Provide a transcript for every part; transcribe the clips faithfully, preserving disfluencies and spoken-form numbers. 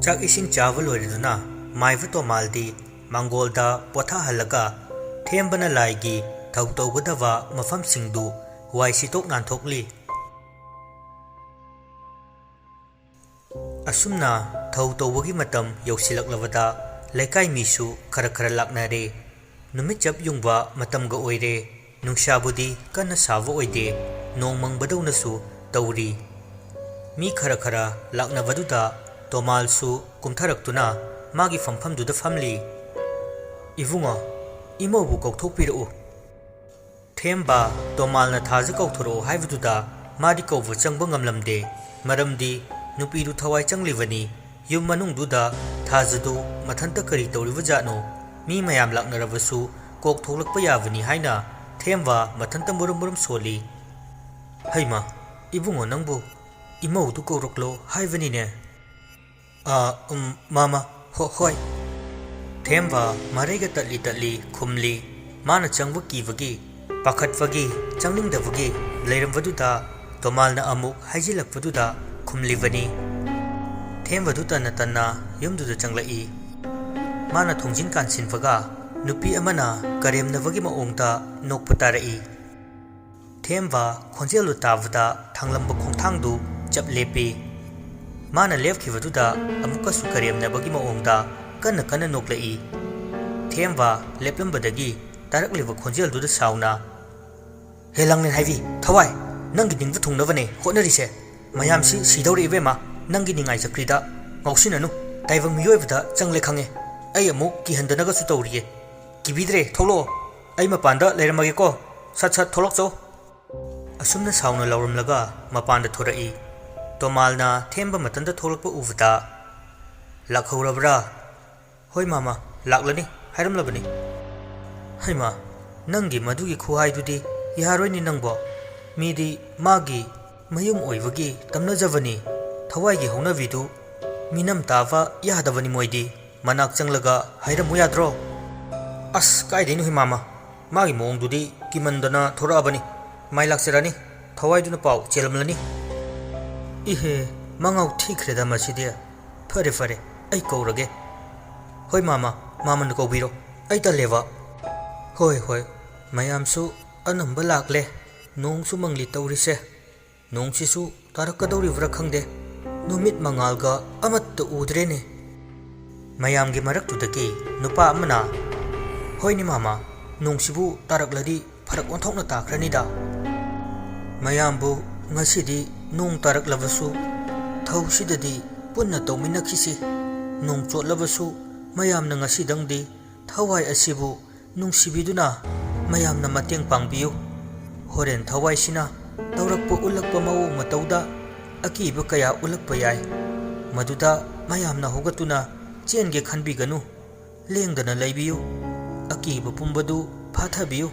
ꯆꯥꯛ ꯏꯁꯤꯡ ꯆꯥꯕ ꯂꯣꯏꯔꯗꯨꯅ ꯃꯥꯏꯕ ꯇꯣꯃꯥꯜꯗꯤ ꯃꯥꯡꯒꯣꯜꯗ ꯄꯣꯊꯥꯍꯜꯂꯒ ꯊꯦꯝꯕꯅ ꯂꯥꯏꯒꯤ ꯊꯧ ꯇꯧꯒꯗꯕ ꯃꯐꯝꯁꯤꯡꯗꯨ ꯋꯥꯏ ꯁꯤꯠꯇꯣꯛ ꯅꯥꯟꯊꯣꯛꯂꯤ꯫ ꯑꯁꯨꯝꯅ ꯊꯧ ꯇꯧꯕꯒꯤ ꯃꯇꯝ ꯌꯧꯁꯤꯜꯂꯛꯂꯕꯗ ꯂꯩꯀꯥꯏ ꯃꯤꯁꯨ ꯈꯔ ꯈꯔ ꯂꯥꯛꯅꯔꯦ꯫ ꯅꯨꯃꯤꯠ ꯆꯞ ꯌꯨꯡꯕ ꯃꯇꯝꯒ ꯑꯣꯏꯔꯦ꯫ ꯅꯨꯡꯁꯥꯕꯨꯗꯤ ꯀꯟꯅ ꯁꯥꯕ ꯑꯣꯏꯗꯦ, ꯅꯣꯡ ꯃꯪꯕꯗꯧꯅꯁꯨ ꯇꯧꯔꯤ꯫ ꯃꯤ ꯈꯔ ꯈꯔ ꯂꯥꯛꯅꯕꯗꯨꯗ ꯇꯣꯃꯥꯜꯁꯨ ꯀꯨꯝꯊꯔꯛꯇꯨꯅ ꯃꯥꯒꯤ ꯐꯝꯐꯝꯗꯨꯗ ꯐꯝꯂꯤ꯫ "ꯏꯕꯨꯡꯉꯣ, ꯏꯃꯧꯕꯨ ꯀꯧꯊꯣꯛꯄꯤꯔꯛꯎ꯫" ꯊꯦꯝꯕ ꯇꯣꯃꯥꯜꯅ ꯊꯥꯖ ꯀꯧꯊꯣꯔꯛꯎ ꯍꯥꯏꯕꯗꯨꯗ ꯃꯥꯗꯤ ꯀꯧꯕ ꯆꯪꯕ ꯉꯝꯂꯝꯗꯦ꯫ ꯃꯔꯝꯗꯤ ꯅꯨꯄꯤꯗꯨ ꯊꯋꯥꯏ ꯆꯪꯂꯤꯕꯅꯤ꯫ ꯌꯨꯝ ꯃꯅꯨꯡꯗꯨꯗ ꯊꯥꯖꯗꯨ ꯃꯊꯟꯇ ꯀꯔꯤ ꯇꯧꯔꯤꯕꯖꯥꯠꯅꯣ? ꯃꯤ ꯃꯌꯥꯝ ꯂꯥꯛꯅꯔꯕꯁꯨ ꯀꯣꯛ ꯊꯣꯛꯂꯛꯄ ꯌꯥꯕꯅꯤ ꯍꯥꯏꯅ ꯊꯦꯝꯕ ꯃꯊꯟꯇ ꯃꯨꯔꯨꯝ ꯃꯨꯔꯨꯝ ꯁꯣꯜꯂꯤ꯫ "ꯍꯩꯃꯥ, ꯏꯕꯨꯡꯉꯣ, ꯅꯪꯕꯨ ꯏꯃꯧꯗꯨ ꯀꯧꯔꯛꯂꯣ ꯍꯥꯏꯕꯅꯤꯅꯦ꯫" "ꯑ, ꯎꯝ, ꯃꯥꯃ, ꯍꯣ-, ꯍꯣꯏ꯫" ꯊꯦꯝꯕ ꯃꯔꯩꯒ ꯇꯠꯂꯤ ꯇꯠꯂꯤ ꯈꯨꯝꯂꯤ꯫ ꯃꯥꯅ ꯆꯪꯕ ꯀꯤꯕꯒꯤ, ꯄꯥꯈꯠꯄꯒꯤ, ꯆꯪꯅꯤꯡꯗꯕꯒꯤ ꯂꯩꯔꯝꯕꯗꯨꯗ ꯇꯣꯃꯥꯜꯅ ꯑꯃꯨꯛ ꯍꯥꯏꯖꯤꯜꯂꯛꯄꯗꯨꯗ ꯈꯨꯝꯂꯤꯕꯅꯤ꯫ ꯊꯦꯝꯕꯗꯨ ꯇꯟꯅ ꯇꯟꯅ ꯌꯨꯝꯗꯨꯗ ꯆꯪꯂꯛꯏ꯫ ꯃꯥꯅ ꯊꯣꯡꯖꯤꯟ ꯀꯥꯟꯁꯤꯟꯕꯒ ꯅꯨꯄꯤ ꯑꯃꯅ ꯀꯔꯦꯝꯅꯕꯒꯤ ꯃꯑꯣꯡꯗ ꯅꯣꯛꯄ ꯇꯥꯔꯛꯏ꯫ ꯊꯦꯝꯕ ꯈꯣꯟꯖꯦꯜꯗꯨ ꯇꯥꯕꯗ ꯊꯥꯡꯂꯝꯕ ꯈꯣꯡꯊꯥꯡꯗꯨ ꯆꯞ ꯂꯦꯞꯄꯤ꯫ ꯃꯥꯅ ꯂꯦꯞꯈꯤꯕꯗꯨꯗ ꯑꯃꯨꯛꯀꯁꯨ ꯀꯔꯦꯝꯅꯕꯒꯤ ꯃꯑꯣꯡꯗ ꯀꯟꯅ ꯀꯟꯅ ꯅꯣꯛꯂꯛꯏ꯫ ꯊꯦꯝꯕ ꯂꯦꯞꯂꯝꯕꯗꯒꯤ ꯇꯥꯔꯛꯂꯤꯕ ꯈꯣꯟꯖꯦꯜꯗꯨꯗ ꯁꯥꯎꯅ, "ꯍꯦ ꯂꯥꯡꯂꯦꯟ ꯍꯥꯏꯕꯤ, ꯊꯋꯥꯏ, ꯅꯪꯒꯤ ꯅꯤꯡꯕ ꯊꯨꯡꯅꯕꯅꯦ ꯍꯣꯠꯅꯔꯤꯁꯦ꯫ ꯃꯌꯥꯝꯁꯤ ꯁꯤꯗꯧꯔꯦ ꯏꯕꯦꯝꯃ, ꯅꯪꯒꯤ ꯅꯤꯡꯉꯥꯏ ꯆꯀ꯭ꯔꯤꯗ ꯉꯥꯎꯁꯤꯟꯅꯅꯨ꯫ ꯇꯥꯏꯕꯪ ꯃꯤꯑꯣꯏꯕꯗ ꯆꯪꯂꯦ ꯈꯪꯉꯦ꯫ ꯑꯩ ꯑꯃꯨꯛ ꯀꯤꯍꯟꯗꯅꯒꯁꯨ ꯇꯧꯔꯤꯌꯦ꯫ ꯀꯤꯕꯤꯗ꯭ꯔꯦ, ꯊꯣꯛꯂꯛꯑꯣ꯫ ꯑꯩ ꯃꯄꯥꯟꯗ ꯂꯩꯔꯝꯃꯒꯦꯀꯣ꯫ ꯁꯠ ꯁꯠ ꯊꯣꯛꯂꯛꯆꯧ꯫" ꯑꯁꯨꯝꯅ ꯁꯥꯎꯅ ꯂꯥꯎꯔꯝꯂꯒ ꯃꯄꯥꯟꯗ ꯊꯣꯔꯛꯏ꯫ ꯇꯣꯃꯥꯜꯅ ꯊꯦꯝꯕ ꯃꯊꯟꯇ ꯊꯣꯛꯂꯛꯄ ꯎꯕꯗ, "ꯂꯥꯛꯍꯧꯔꯕ꯭ꯔꯥ?" "ꯍꯣꯏ ꯃꯥꯃ, ꯂꯥꯛꯂꯅꯤ ꯍꯥꯏꯔꯝꯂꯕꯅꯤ꯫" "ꯍꯩꯃꯥ, ꯅꯪꯒꯤ ꯃꯗꯨꯒꯤ ꯈꯨꯍꯥꯏꯗꯨꯗꯤ ꯌꯥꯔꯣꯏꯅꯦ ꯅꯪꯕꯣ꯫ ꯃꯤꯗꯤ ꯃꯥꯒꯤ ꯃꯌꯨꯝ ꯑꯣꯏꯕꯒꯤ ꯇꯝꯅꯖꯕꯅꯤ꯫ ꯊꯋꯥꯏꯒꯤ ꯍꯧꯅꯕꯤꯗꯨ ꯃꯤꯅꯝ ꯇꯥꯕ ꯌꯥꯗꯕꯅꯤ ꯃꯣꯏꯗꯤ꯫ ꯃꯅꯥꯛ ꯆꯪꯂꯒ ꯍꯥꯏꯔꯝꯃꯨ ꯌꯥꯗ꯭ꯔꯣ?" "ꯑꯁ, ꯀꯥꯏꯗꯩꯅꯣ ꯍꯦ ꯃꯥꯃ꯫ ꯃꯥꯒꯤ ꯃꯑꯣꯡꯗꯨꯗꯤ ꯀꯤꯃꯟꯗꯅ ꯊꯣꯔꯛꯑꯕꯅꯤ꯫ ꯃꯥꯏ ꯂꯥꯛꯆꯔꯅꯤ꯫ ꯊꯋꯥꯏꯗꯨꯅ ꯄꯥꯎ ꯆꯦꯜꯂꯝꯂꯅꯤ꯫" "ꯏꯍꯦ, ꯃꯉꯥꯎ ꯊꯤꯈ꯭ꯔꯦꯗ ꯃꯁꯤꯗꯤ꯫ ꯐꯔꯦ, ꯐꯔꯦ, ꯑꯩ ꯀꯧꯔꯒꯦ꯫ "ꯍꯣꯏ ꯃꯥꯃ, ꯃꯥꯃꯅ ꯀꯧꯕꯤꯔꯣ꯫ ꯑꯩ ꯇꯜꯂꯦꯕ꯫" "ꯍꯣꯏ, ꯍꯣꯏ, ꯃꯌꯥꯝꯁꯨ ꯑꯅꯝꯕ ꯂꯥꯛꯂꯦ꯫ ꯅꯣꯡꯁꯨ ꯃꯪꯂꯤ ꯇꯧꯔꯤꯁꯦ꯫ ꯅꯣꯡꯁꯤꯁꯨ ꯇꯥꯔꯛꯀꯗꯧꯔꯤꯕ꯭ꯔꯥ ꯈꯪꯗꯦ꯫ ꯅꯨꯃꯤꯠ ꯃꯉꯥꯜꯒ ꯑꯃꯠꯇ ꯎꯗ꯭ꯔꯦꯅꯦ꯫" ꯃꯌꯥꯝꯒꯤ ꯃꯔꯛꯇꯨꯗꯒꯤ ꯅꯨꯄꯥ ꯑꯃꯅ, "ꯍꯣꯏꯅꯦ ꯃꯥꯃ, ꯅꯣꯡꯁꯤꯕꯨ ꯇꯥꯔꯛꯂꯗꯤ ꯐꯔꯛ ꯑꯣꯟꯊꯣꯛꯅ ꯇꯥꯈ꯭ꯔꯅꯤꯗ꯫" ꯃꯌꯥꯝꯕꯨ, "ꯉꯁꯤꯗꯤ ꯅꯣꯡ ꯇꯥꯔꯛꯂꯕꯁꯨ ꯊꯧꯁꯤꯗꯗꯤ ꯄꯨꯟꯅ ꯇꯧꯃꯤꯟꯅꯈꯤꯁꯤ꯫ ꯅꯣꯡ ꯆꯣꯠꯂꯕꯁꯨ ꯃꯌꯥꯝꯅ ꯉꯁꯤꯗꯪꯗꯤ ꯊꯋꯥꯏ ꯑꯁꯤꯕꯨ ꯅꯨꯡꯁꯤꯕꯤꯗꯨꯅ ꯃꯌꯥꯝꯅ ꯃꯇꯦꯡ ꯄꯥꯡꯕꯤꯌꯨ꯫ ꯍꯣꯔꯦꯟ ꯊꯋꯥꯏꯁꯤꯅ ꯇꯧꯔꯛꯄ ꯎꯠꯂꯛꯄ ꯃꯑꯣꯡ ꯃꯇꯧꯗ ꯑꯀꯤꯕ ꯀꯌꯥ ꯎꯠꯂꯛꯄ ꯌꯥꯏ꯫ ꯃꯗꯨꯗ ꯃꯌꯥꯝꯅ ꯍꯧꯒꯠꯇꯨꯅ ꯆꯦꯟꯒꯦ ꯈꯟꯕꯤꯒꯅꯨ꯫ ꯂꯦꯡꯗꯅ ꯂꯩꯕꯤꯌꯨ꯫ ꯑꯀꯤꯕ ꯄꯨꯝꯕꯗꯨ ꯐꯥꯊꯕꯤꯌꯨ꯫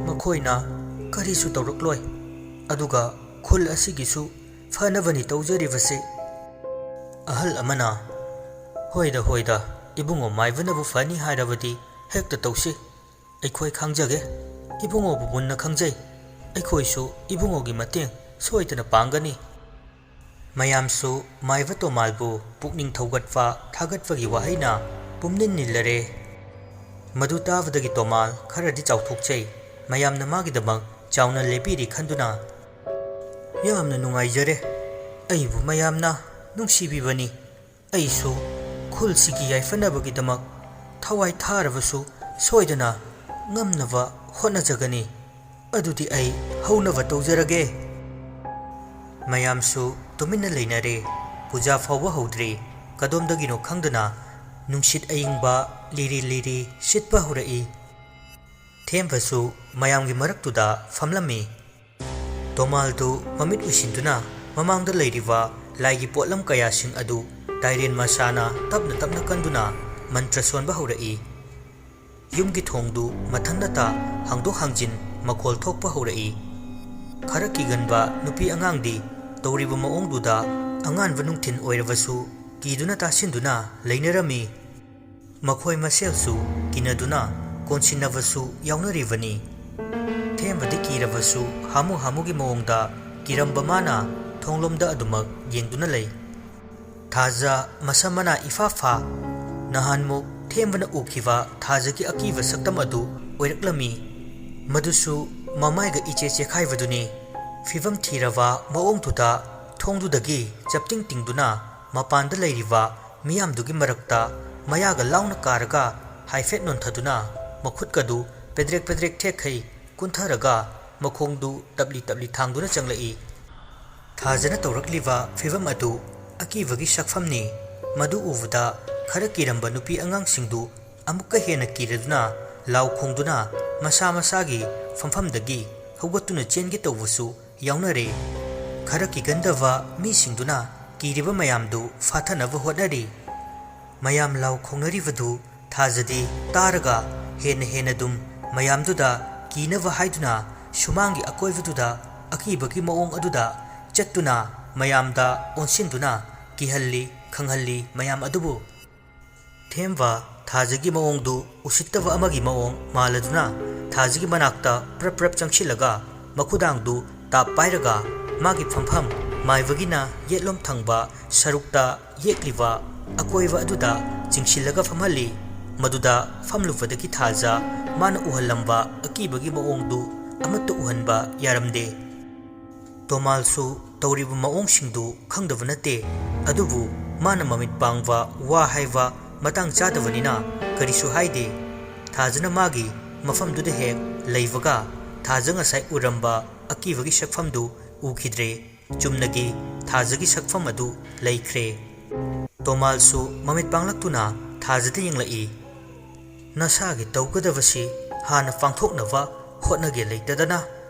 ꯃꯈꯣꯏꯅ ꯀꯔꯤꯁꯨ ꯇꯧꯔꯛꯂꯣꯏ꯫ ꯑꯗꯨꯒ ꯈꯨꯜ ꯑꯁꯤꯒꯤꯁꯨ ꯐꯅꯕꯅꯤ ꯇꯧꯖꯔꯤꯕꯁꯤ꯫" ꯑꯍꯜ ꯑꯃꯅ, "ꯍꯣꯏꯗ, ꯍꯣꯏꯗ, ꯏꯕꯨꯡꯉꯣ ꯃꯥꯏꯕꯅꯕꯨ ꯐꯅꯤ ꯍꯥꯏꯔꯕꯗꯤ ꯍꯦꯛꯇ ꯇꯧꯁꯤ꯫ ꯑꯩꯈꯣꯏ ꯈꯪꯖꯒꯦ꯫ ꯏꯕꯨꯡꯉꯣꯕꯨ ꯃꯨꯟꯅ ꯈꯪꯖꯩ꯫ ꯑꯩꯈꯣꯏꯁꯨ ꯏꯕꯨꯡꯉꯣꯒꯤ ꯃꯇꯦꯡ ꯁꯣꯏꯗꯅ ꯄꯥꯡꯒꯅꯤ꯫" ꯃꯌꯥꯝꯁꯨ ꯃꯥꯏꯕ ꯇꯣꯃꯥꯜꯕꯨ ꯄꯨꯛꯅꯤꯡ ꯊꯧꯒꯠꯄ, ꯊꯥꯒꯠꯄꯒꯤ ꯋꯥꯍꯩꯅ ꯄꯨꯝꯅꯤꯟ ꯅꯤꯜꯂꯔꯦ꯫ ꯃꯗꯨ ꯇꯥꯕꯗꯒꯤ ꯇꯣꯃꯥꯜ ꯈꯔꯗꯤ ꯆꯥꯎꯊꯣꯛꯆꯩ꯫ ꯃꯌꯥꯝꯅ ꯃꯥꯒꯤꯗꯃꯛ ꯆꯥꯎꯅ ꯂꯦꯞꯄꯤꯔꯤ ꯈꯟꯗꯨꯅ, "ꯌꯥꯝꯅ ꯅꯨꯡꯉꯥꯏꯖꯔꯦ꯫ ꯑꯩꯕꯨ ꯃꯌꯥꯝꯅ ꯅꯨꯡꯁꯤꯕꯤꯕꯅꯤ꯫ ꯑꯩꯁꯨ ꯈꯨꯜꯁꯤꯒꯤ ꯌꯥꯏꯐꯅꯕꯒꯤꯗꯃꯛ ꯊꯋꯥꯏ ꯊꯥꯔꯕꯁꯨ ꯁꯣꯏꯗꯅ ꯉꯝꯅꯕ ꯍꯣꯠꯅꯖꯒꯅꯤ꯫ ꯑꯗꯨꯗꯤ ꯑꯩ ꯍꯧꯅꯕ ꯇꯧꯖꯔꯒꯦ꯫" ꯃꯌꯥꯝꯁꯨ ꯇꯨꯃꯤꯟꯅ ꯂꯩꯅꯔꯦ꯫ ꯄꯨꯖꯥ ꯐꯥꯎꯕ ꯍꯧꯗ꯭ꯔꯤ꯫ ꯀꯗꯣꯝꯗꯒꯤꯅꯣ ꯈꯪꯗꯅ ꯅꯨꯡꯁꯤꯠ ꯑꯏꯪꯕ ꯂꯤꯔꯤ ꯂꯤꯔꯤ ꯁꯤꯠꯄ ꯍꯧꯔꯛꯏ꯫ ꯊꯦꯝꯕꯁꯨ ꯃꯌꯥꯝꯒꯤ ꯃꯔꯛꯇꯨꯗ ꯐꯝꯂꯝꯃꯤ꯫ ꯇꯣꯃꯥꯜꯗꯨ ꯃꯃꯤꯠ ꯎꯏꯁꯤꯟꯗꯨꯅ ꯃꯃꯥꯡꯗ ꯂꯩꯔꯤꯕ ꯂꯥꯏꯒꯤ ꯄꯣꯠꯂꯝ ꯀꯌꯥꯁꯤꯡ ꯑꯗꯨ ꯇꯥꯏꯔꯦꯟ ꯃꯆꯥꯅ ꯇꯞꯅ ꯇꯞꯅ ꯀꯟꯗꯨꯅ ꯃꯟꯇ꯭ꯔ ꯁꯣꯟꯕ ꯍꯧꯔꯛꯏ꯫ ꯌꯨꯝꯒꯤ ꯊꯣꯡꯗꯨ ꯃꯊꯟꯇꯇ ꯍꯥꯡꯗꯣꯛ ꯍꯥꯡꯖꯤꯟ ꯃꯈꯣꯜ ꯊꯣꯛꯄ ꯍꯧꯔꯛꯏ꯫ ꯈꯔ ꯀꯤꯒꯟꯕ ꯅꯨꯄꯤ ꯑꯉꯥꯡꯗꯤ ꯇꯧꯔꯤꯕ ꯃꯑꯣꯡꯗꯨꯗ ꯑꯉꯥꯟꯕ ꯅꯨꯡꯊꯤꯜ ꯑꯣꯏꯔꯕꯁꯨ ꯀꯤꯗꯨꯅ ꯇꯥꯁꯤꯟꯗꯨꯅ ꯂꯩꯅꯔꯝꯃꯤ꯫ ꯃꯈꯣꯏ ꯃꯁꯦꯜꯁꯨ ꯀꯤꯅꯗꯨꯅ ꯀꯣꯟꯁꯤꯟꯅꯕꯁꯨ ꯌꯥꯎꯅꯔꯤꯕꯅꯤ꯫ ꯊꯦꯝꯕꯗꯤ ꯀꯤꯔꯕꯁꯨ ꯍꯥꯃꯨ ꯍꯥꯃꯨꯒꯤ ꯃꯑꯣꯡꯗ ꯀꯤꯔꯝꯕ ꯃꯥꯅ ꯊꯣꯡꯂꯣꯝꯗ ꯑꯗꯨꯃꯛ ꯌꯦꯡꯗꯨꯅ ꯂꯩ꯫ ꯊꯥꯖ ꯃꯁꯝ ꯃꯅꯥ ꯏꯐꯥ ꯐꯥ꯫ ꯅꯍꯥꯟꯃꯨꯛ ꯊꯦꯝꯕꯅ ꯎꯈꯤꯕ ꯊꯥꯖꯒꯤ ꯑꯀꯤꯕ ꯁꯛꯇꯝ ꯑꯗꯨ ꯑꯣꯏꯔꯛꯂꯝꯃꯤ꯫ ꯃꯗꯨꯁꯨ ꯃꯃꯥꯏꯒ ꯏꯆꯦ ꯆꯦꯈꯥꯏꯕꯗꯨꯅꯤ꯫ ꯐꯤꯕꯝ ꯊꯤꯔꯕ ꯃꯑꯣꯡꯗꯨꯗ ꯊꯣꯡꯗꯨꯗꯒꯤ ꯆꯞꯇꯤꯡ ꯇꯤꯡꯗꯨꯅ ꯃꯄꯥꯟꯗ ꯂꯩꯔꯤꯕ ꯃꯤꯌꯥꯝꯗꯨꯒꯤ ꯃꯔꯛꯇ ꯃꯌꯥꯒ ꯂꯥꯎꯅ ꯀꯥꯔꯒ ꯍꯥꯏꯐꯦꯠ ꯅꯣꯟꯊꯗꯨꯅ ꯃꯈꯨꯠꯀꯗꯨ ꯄꯦꯗ꯭ꯔꯦꯛ ꯄꯦꯗ꯭ꯔꯦꯛ ꯊꯦꯛꯈꯩ ꯀꯨꯟꯊꯔꯒ ꯃꯈꯣꯡꯗꯨ ꯇꯞꯂꯤ ꯇꯞꯂꯤ ꯊꯥꯡꯗꯨꯅ ꯆꯪꯂꯛꯏ꯫ ꯊꯥꯖꯅ ꯇꯧꯔꯛꯂꯤꯕ ꯐꯤꯚꯝ ꯑꯗꯨ ꯑꯀꯤꯕꯒꯤ ꯁꯛꯐꯝꯅꯤ꯫ ꯃꯗꯨ ꯎꯕꯗ ꯈꯔ ꯀꯤꯔꯝꯕ ꯅꯨꯄꯤ ꯑꯉꯥꯡꯁꯤꯡꯗꯨ ꯑꯃꯨꯛꯀ ꯍꯦꯟꯅ ꯀꯤꯔꯗꯨꯅ ꯂꯥꯎ ꯈꯣꯡꯗꯨꯅ ꯃꯁꯥ ꯃꯁꯥꯒꯤ ꯐꯝꯐꯝꯗꯒꯤ ꯍꯧꯒꯠꯇꯨꯅ ꯆꯦꯟꯒꯦ ꯇꯧꯕꯁꯨ ꯌꯥꯎꯅꯔꯦ꯫ ꯈꯔ ꯀꯤꯒꯟꯗꯕ ꯃꯤꯁꯤꯡꯗꯨꯅ ꯀꯤꯔꯤꯕ ꯃꯌꯥꯝꯗꯨ ꯐꯥꯊꯅꯕ ꯍꯣꯠꯅꯔꯤ꯫ ꯃꯌꯥꯝ ꯂꯥꯎ ꯈꯣꯡꯅꯔꯤꯕꯗꯨ ꯊꯥꯖꯗꯤ ꯇꯥꯔꯒ ꯍꯦꯟꯅ ꯍꯦꯟꯅ ꯑꯗꯨꯝ ꯃꯌꯥꯝꯗꯨꯗ ꯀꯤꯅꯕ ꯍꯥꯏꯗꯨꯅ ꯁꯨꯃꯥꯡꯒꯤ ꯑꯀꯣꯏꯕꯗꯨꯗ ꯑꯀꯤꯕꯒꯤ ꯃꯑꯣꯡ ꯑꯗꯨꯗ ꯆꯠꯇꯨꯅ ꯃꯌꯥꯝꯗ ꯑꯣꯟꯁꯤꯟꯗꯨꯅ ꯀꯤꯍꯜꯂꯤ, ꯈꯪꯍꯜꯂꯤ ꯃꯌꯥꯝ ꯑꯗꯨꯕꯨ꯫ ꯊꯦꯝꯕ ꯊꯥꯖꯒꯤ ꯃꯑꯣꯡꯗꯨ ꯎꯁꯤꯠꯇꯕ ꯑꯃꯒꯤ ꯃꯑꯣꯡ ꯃꯥꯜꯂꯗꯨꯅ ꯊꯥꯖꯒꯤ ꯃꯅꯥꯛꯇ ꯄ꯭ꯔꯞ ꯄ꯭ꯔꯞ ꯆꯪꯁꯤꯜꯂꯒ ꯃꯈꯨꯗꯥꯡꯗꯨ ꯇꯥꯞ ꯄꯥꯏꯔꯒ ꯃꯥꯒꯤ ꯐꯝꯐꯝ ꯃꯥꯏꯕꯒꯤꯅ ꯌꯦꯠꯂꯣꯝ ꯊꯪꯕ ꯁꯔꯨꯛꯇ ꯌꯦꯛꯂꯤꯕ ꯑꯀꯣꯏꯕ ꯑꯗꯨꯗ ꯆꯤꯡꯁꯤꯜꯂꯒ ꯐꯝꯍꯜꯂꯤ꯫ ꯃꯗꯨꯗ ꯐꯝꯂꯨꯕꯗꯒꯤ ꯊꯥꯖ ꯃꯥꯅ ꯎꯍꯜꯂꯝꯕ ꯑꯀꯤꯕꯒꯤ ꯃꯑꯣꯡꯗꯨ ꯑꯃꯠꯇ ꯎꯍꯟꯕ ꯌꯥꯔꯝꯗꯦ꯫ ꯇꯣꯃꯥꯜꯁꯨ ꯇꯧꯔꯤꯕ ꯃꯑꯣꯡꯁꯤꯡꯗꯨ ꯈꯪꯗꯕ ꯅꯠꯇꯦ, ꯑꯗꯨꯕꯨ ꯃꯥꯅ ꯃꯃꯤꯠ ꯄꯥꯡꯕ ꯋꯥ ꯍꯥꯏꯕ ꯃꯇꯥꯡ ꯆꯥꯗꯕꯅꯤꯅ ꯀꯔꯤꯁꯨ ꯍꯥꯏꯗꯦ꯫ ꯊꯥꯖꯅ ꯃꯥꯒꯤ ꯃꯐꯝꯗꯨꯗ ꯍꯦꯛ ꯂꯩꯕꯒ ꯊꯥꯖ ꯉꯁꯥꯏ ꯎꯔꯝꯕ ꯑꯀꯤꯕꯒꯤ ꯁꯛꯐꯝꯗꯨ ꯎꯈꯤꯗ꯭ꯔꯦ꯫ ꯆꯨꯝꯅꯒꯤ ꯊꯥꯖꯒꯤ ꯁꯛꯐꯝ ꯑꯗꯨ ꯂꯩꯈ꯭ꯔꯦ꯫ ꯇꯣꯃꯥꯜꯁꯨ ꯃꯃꯤꯠ ꯄꯥꯡꯂꯛꯇꯨꯅ ꯊꯥꯖꯗ ꯌꯦꯡꯂꯛꯏ꯫ "ꯅꯁꯥꯒꯤ ꯇꯧꯒꯗꯕꯁꯤ ꯍꯥꯟꯅ ꯄꯥꯡꯊꯣꯛꯅꯕ ꯍꯣꯠꯅꯒꯦ ꯂꯩꯇꯗꯅ,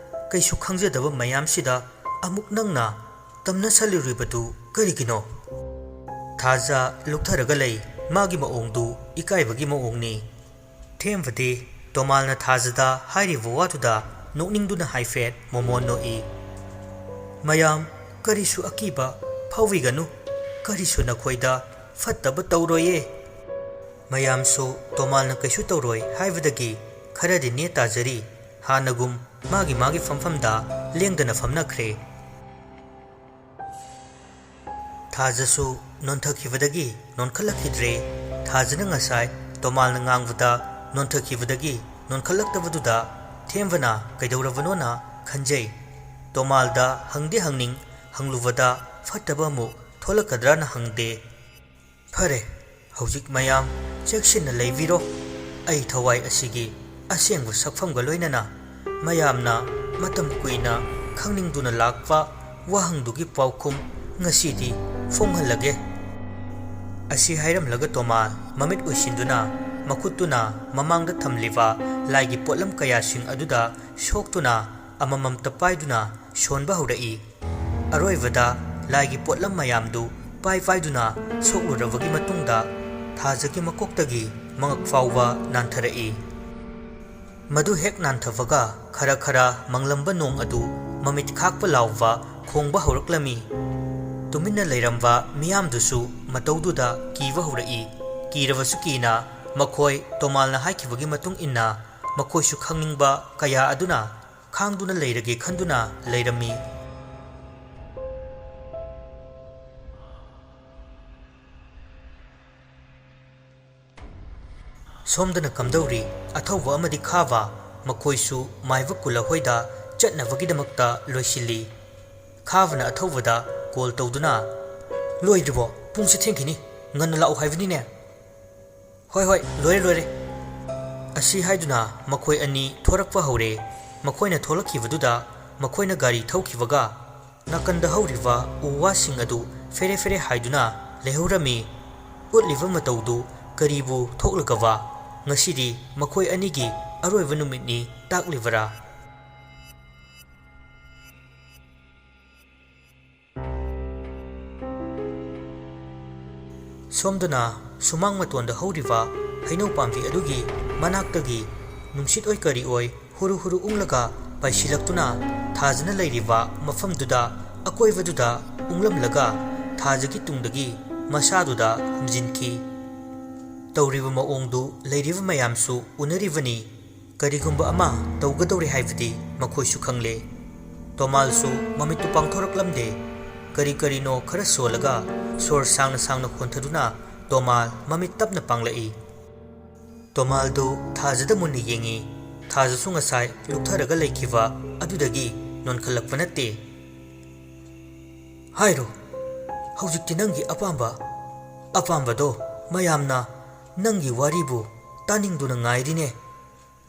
ꯀꯩꯁꯨ ꯈꯪꯖꯗꯕ ꯃꯌꯥꯝꯁꯤꯗ ꯑꯃꯨꯛ ꯅꯪꯅ ꯇꯝꯅꯁꯜꯂꯨꯔꯤꯕꯗꯨ ꯀꯔꯤꯒꯤꯅꯣ?" ꯊꯥꯖ ꯂꯨꯞꯊꯔꯒ ꯂꯩ꯫ ꯃꯥꯒꯤ ꯃꯑꯣꯡꯗꯨ ꯏꯀꯥꯏꯕꯒꯤ ꯃꯑꯣꯡꯅꯤ꯫ ꯊꯦꯝꯕꯗꯤ ꯇꯣꯃꯥꯜꯅ ꯊꯥꯖꯗ ꯍꯥꯏꯔꯤꯕ ꯋꯥꯗꯨꯗ ꯅꯣꯛꯅꯤꯡꯗꯨꯅ ꯍꯥꯏꯐꯦꯠ ꯃꯣꯃꯣꯟ ꯅꯣꯛꯏ꯫ "ꯃꯌꯥꯝ, ꯀꯔꯤꯁꯨ ꯑꯀꯤꯕ ꯐꯥꯎꯕꯤꯒꯅꯨ꯫ ꯀꯔꯤꯁꯨ ꯅꯈꯣꯏꯗ ꯐꯠꯇꯕ ꯇꯧꯔꯣꯏꯌꯦ꯫ ꯃꯌꯥꯝꯁꯨ ꯇꯣꯃꯥꯜꯅ ꯀꯩꯁꯨ ꯇꯧꯔꯣꯏ ꯍꯥꯏꯕꯗꯒꯤ ꯈꯔꯗꯤ ꯅꯦ ꯇꯥꯖꯔꯤ꯫ ꯍꯥꯟꯅꯒꯨꯝ ꯃꯥꯒꯤ ꯃꯥꯒꯤ ꯐꯝꯐꯝꯗ ꯂꯦꯡꯗꯅ ꯐꯝꯅꯈ꯭ꯔꯦ꯫ ꯊꯥꯖꯁꯨ ꯅꯣꯟꯊꯈꯤꯕꯗꯒꯤ ꯅꯣꯟꯈꯠꯂꯛꯈꯤꯗ꯭ꯔꯦ꯫ ꯊꯥꯖꯅ ꯉꯁꯥꯏ ꯇꯣꯃꯥꯜꯅ ꯉꯥꯡꯕꯗ ꯅꯣꯟꯊꯈꯤꯕꯗꯒꯤ ꯅꯣꯟꯈꯠꯂꯛꯇꯕꯗꯨꯗ ꯊꯦꯝꯕꯅ ꯀꯩꯗꯧꯔꯕꯅꯣꯅ ꯈꯟꯖꯩ꯫ ꯇꯣꯃꯥꯜꯗ ꯍꯪꯗꯤ ꯍꯪꯅꯤꯡ, ꯍꯪꯂꯨꯕꯗ ꯐꯠꯇꯕ ꯑꯃꯨꯛ ꯊꯣꯛꯂꯛꯀꯗ꯭ꯔꯥꯅ ꯍꯪꯗꯦ꯫ "ꯐꯔꯦ, ꯍꯧꯖꯤꯛ ꯃꯌꯥꯝ ꯆꯦꯛꯁꯤꯟꯅ ꯂꯩꯕꯤꯔꯣ꯫ ꯑꯩ ꯊꯋꯥꯏ ꯑꯁꯤꯒꯤ ꯑꯁꯦꯡꯕ ꯁꯛꯐꯝꯒ ꯂꯣꯏꯅꯅ ꯃꯌꯥꯝꯅ ꯃꯇꯝ ꯀꯨꯏꯅ ꯈꯪꯅꯤꯡꯗꯨꯅ ꯂꯥꯛꯄ ꯋꯥꯍꯪꯗꯨꯒꯤ ꯄꯥꯎꯈꯨꯝ ꯉꯁꯤꯗꯤ ꯐꯣꯡꯍꯜꯂꯒꯦ"꯫ ꯑꯁꯤ ꯍꯥꯏꯔꯝꯂꯒ ꯇꯣꯃꯥꯜ ꯃꯃꯤꯠ ꯎꯏꯁꯤꯟꯗꯨꯅ ꯃꯈꯨꯠꯇꯨꯅ ꯃꯃꯥꯡꯗ ꯊꯝꯂꯤꯕ ꯂꯥꯏꯒꯤ ꯄꯣꯠꯂꯝ ꯀꯌꯥꯁꯤꯡ ꯑꯗꯨꯗ ꯁꯣꯛꯇꯨꯅ ꯑꯃꯃꯝꯇ ꯄꯥꯏꯗꯨꯅ ꯁꯣꯟꯕ ꯍꯧꯔꯛꯏ꯫ ꯑꯔꯣꯏꯕꯗ ꯂꯥꯏꯒꯤ ꯄꯣꯠꯂꯝ ꯃꯌꯥꯝꯗꯨ ꯄꯥꯏ ꯄꯥꯏꯗꯨꯅ ꯁꯣꯛꯂꯨꯔꯕꯒꯤ ꯃꯇꯨꯡꯗ ꯊꯥꯖꯒꯤ ꯃꯀꯣꯛꯇꯒꯤ ꯃꯉꯛ ꯐꯥꯎꯕ ꯅꯥꯟꯊꯔꯛꯏ꯫ ꯃꯗꯨ ꯍꯦꯛ ꯅꯥꯟꯊꯕꯒ ꯈꯔ ꯈꯔ ꯃꯪꯂꯝꯕ ꯅꯣꯡ ꯑꯗꯨ ꯃꯃꯤꯠ ꯈꯥꯛꯄ ꯂꯥꯎꯕ ꯈꯣꯡꯕ ꯍꯧꯔꯛꯂꯝꯃꯤ꯫ ꯇꯨꯃꯤꯟꯅ ꯂꯩꯔꯝꯕ ꯃꯤꯌꯥꯝꯗꯨꯁꯨ ꯃꯇꯧꯗꯨꯗ ꯀꯤꯕ ꯍꯧꯔꯛꯏ꯫ ꯀꯤꯔꯕꯁꯨ ꯀꯤꯅ ꯃꯈꯣꯏ ꯇꯣꯃꯥꯜꯅ ꯍꯥꯏꯈꯤꯕꯒꯤ ꯃꯇꯨꯡ ꯏꯟꯅ ꯃꯈꯣꯏꯁꯨ ꯈꯪꯅꯤꯡꯕ ꯀꯌꯥ ꯑꯗꯨꯅ ꯈꯥꯡꯗꯨꯅ ꯂꯩꯔꯒꯦ ꯈꯟꯗꯨꯅ ꯂꯩꯔꯝꯃꯤ꯫ ꯁꯣꯝꯗꯅ ꯀꯝꯗꯧꯔꯤ? ꯑꯊꯧꯕ ꯑꯃꯗꯤ ꯈꯥꯕ ꯃꯈꯣꯏꯁꯨ ꯃꯥꯏꯕ ꯀꯨꯂ ꯍꯣꯏꯗ ꯆꯠꯅꯕꯒꯤꯗꯃꯛꯇ ꯂꯣꯏꯁꯤꯜꯂꯤ꯫ ꯈꯥꯕꯅ ꯑꯊꯧꯕꯗ ꯀꯣꯜ ꯇꯧꯗꯨꯅ, "ꯂꯣꯏꯗ꯭ꯔꯤꯕꯣ? ꯄꯨꯡꯁꯦ ꯊꯦꯡꯈꯤꯅꯤ, ꯉꯟꯅ ꯂꯥꯛꯎ ꯍꯥꯏꯕꯅꯤꯅꯦ"꯫ "ꯍꯣꯏ, ꯍꯣꯏ, ꯂꯣꯏꯔꯦ, ꯂꯣꯏꯔꯦ"꯫ ꯑꯁꯤ ꯍꯥꯏꯗꯨꯅ ꯃꯈꯣꯏ ꯑꯅꯤ ꯊꯣꯔꯛꯄ ꯍꯧꯔꯦ꯫ ꯃꯈꯣꯏꯅ ꯊꯣꯛꯂꯛꯈꯤꯕꯗꯨꯗ ꯃꯈꯣꯏꯅ ꯒꯥꯔꯤ ꯊꯧꯈꯤꯕꯒ ꯅꯥꯀꯟꯗ ꯍꯧꯔꯤꯕ ꯎ ꯋꯥꯁꯤꯡ ꯑꯗꯨ ꯐꯦꯔꯦ ꯐꯦꯔꯦ ꯍꯥꯏꯗꯨꯅ ꯂꯩꯍꯧꯔꯝꯃꯤ꯫ ꯎꯠꯂꯤꯕ ꯃꯇꯧꯗꯨ ꯀꯔꯤꯕꯨ ꯊꯣꯛꯂꯒꯕ? ꯉꯁꯤꯗꯤ ꯃꯈꯣꯏ ꯑꯅꯤꯒꯤ ꯑꯔꯣꯏꯕ ꯅꯨꯃꯤꯠꯅꯤ ꯇꯥꯛꯂꯤꯕꯔꯥ? ꯁꯣꯝꯗꯅ ꯁꯨꯃꯥꯡ ꯃꯇꯣꯟꯗ ꯍꯧꯔꯤꯕ ꯍꯩꯅꯧ ꯄꯥꯝꯕꯤ ꯑꯗꯨꯒꯤ ꯃꯅꯥꯛꯇꯒꯤ ꯅꯨꯡꯁꯤꯠ ꯑꯣꯏ ꯀꯔꯤ ꯑꯣꯏ ꯍꯨꯔꯨ ꯍꯨꯔꯨ ꯎꯪꯂꯒ ꯄꯥꯏꯁꯤꯜꯂꯛꯇꯨꯅ ꯊꯥꯖꯅ ꯂꯩꯔꯤꯕ ꯃꯐꯝꯗꯨꯗ, ꯑꯀꯣꯏꯕꯗꯨꯗ ꯎꯪꯂꯝꯂꯒ ꯊꯥꯖꯒꯤ ꯇꯨꯡꯗꯒꯤ ꯃꯁꯥꯗꯨꯗ ꯍꯨꯝꯖꯤꯟꯈꯤ꯫ ꯇꯧꯔꯤꯕ ꯃꯑꯣꯡꯗꯨ ꯂꯩꯔꯤꯕ ꯃꯌꯥꯝꯁꯨ ꯎꯅꯔꯤꯕꯅꯤ꯫ ꯀꯔꯤꯒꯨꯝꯕ ꯑꯃ ꯇꯧꯒꯗꯧꯔꯦ ꯍꯥꯏꯕꯗꯤ ꯃꯈꯣꯏꯁꯨ ꯈꯪꯂꯦ꯫ ꯇꯣꯃꯥꯜꯁꯨ ꯃꯃꯤꯠꯇꯨ ꯄꯥꯡꯊꯣꯔꯛꯂꯝꯗꯦ꯫ ꯀꯔꯤ ꯀꯔꯤꯅꯣ ꯈꯔ ꯁꯣꯜꯂꯒ ꯁꯣꯔ ꯁꯥꯡꯅ ꯁꯥꯡꯅ ꯍꯣꯟꯊꯗꯨꯅ ꯇꯣꯃꯥꯜ ꯃꯃꯤꯠ ꯇꯞꯅ ꯄꯥꯡꯂꯛꯏ꯫ ꯇꯣꯃꯥꯜꯗꯨ ꯊꯥꯖꯗ ꯃꯨꯟꯅ ꯌꯦꯡꯏ꯫ ꯊꯥꯖꯁꯨ ꯉꯁꯥꯏ ꯂꯨꯞꯊꯔꯒ ꯂꯩꯈꯤꯕ ꯑꯗꯨꯗꯒꯤ ꯅꯣꯟꯈꯠꯂꯛꯄ ꯅꯠꯇꯦ꯫ "ꯍꯥꯏꯔꯣ, ꯍꯧꯖꯤꯛꯇꯤ ꯅꯪꯒꯤ ꯑꯄꯥꯝꯕ, ꯑꯄꯥꯝꯕꯗꯣ ꯃꯌꯥꯝꯅ ꯅꯪꯒꯤ ꯋꯥꯔꯤꯕꯨ ꯇꯥꯅꯤꯡꯗꯨꯅ ꯉꯥꯏꯔꯤꯅꯦ꯫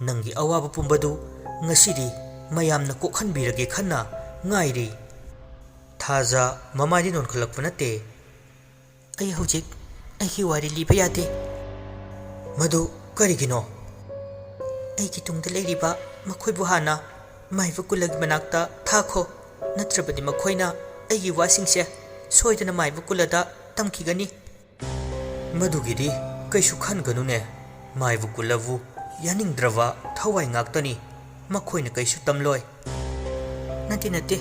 ꯅꯪꯒꯤ ꯑꯋꯥꯕ ꯄꯨꯝꯕꯗꯨ ꯉꯁꯤꯗꯤ ꯃꯌꯥꯝꯅ ꯀꯣꯛꯍꯟꯕꯤꯔꯒꯦ ꯈꯟꯅ ꯉꯥꯏꯔꯤ꯫" ꯊꯥꯖ ꯃꯃꯥꯏꯗꯤ ꯅꯣꯟꯈꯠꯂꯛꯄ ꯅꯠꯇꯦ꯫ "ꯑꯩ ꯍꯧꯖꯤꯛ ꯑꯩꯒꯤ ꯋꯥꯔꯤ ꯂꯤꯕ ꯌꯥꯗꯦ꯫" "ꯃꯗꯨ ꯀꯔꯤꯒꯤꯅꯣ?" "ꯑꯩꯒꯤ ꯇꯨꯡꯗ ꯂꯩꯔꯤꯕ ꯃꯈꯣꯏꯕꯨ ꯍꯥꯟꯅ ꯃꯥꯏꯕ ꯀꯨꯂꯒꯤ ꯃꯅꯥꯛꯇ ꯊꯥꯈꯣ, ꯅꯠꯇ꯭ꯔꯕꯗꯤ ꯃꯈꯣꯏꯅ ꯑꯩꯒꯤ ꯋꯥꯁꯤꯡꯁꯦ ꯁꯣꯏꯗꯅ ꯃꯥꯏꯕ ꯀꯨꯂꯗ ꯇꯝꯈꯤꯒꯅꯤ꯫" "ꯃꯗꯨꯒꯤꯗꯤ ꯀꯩꯁꯨ ꯈꯟꯒꯅꯨꯅꯦ, ꯃꯥꯏꯕ ꯀꯨꯂꯕꯨ ꯌꯥꯅꯤꯡꯗ꯭ꯔꯕ ꯊꯋꯥꯏ ꯉꯥꯛꯇꯅꯤ, ꯃꯈꯣꯏꯅ ꯀꯩꯁꯨ ꯇꯝꯂꯣꯏ꯫" "ꯅꯠꯇꯦ, ꯅꯠꯇꯦ,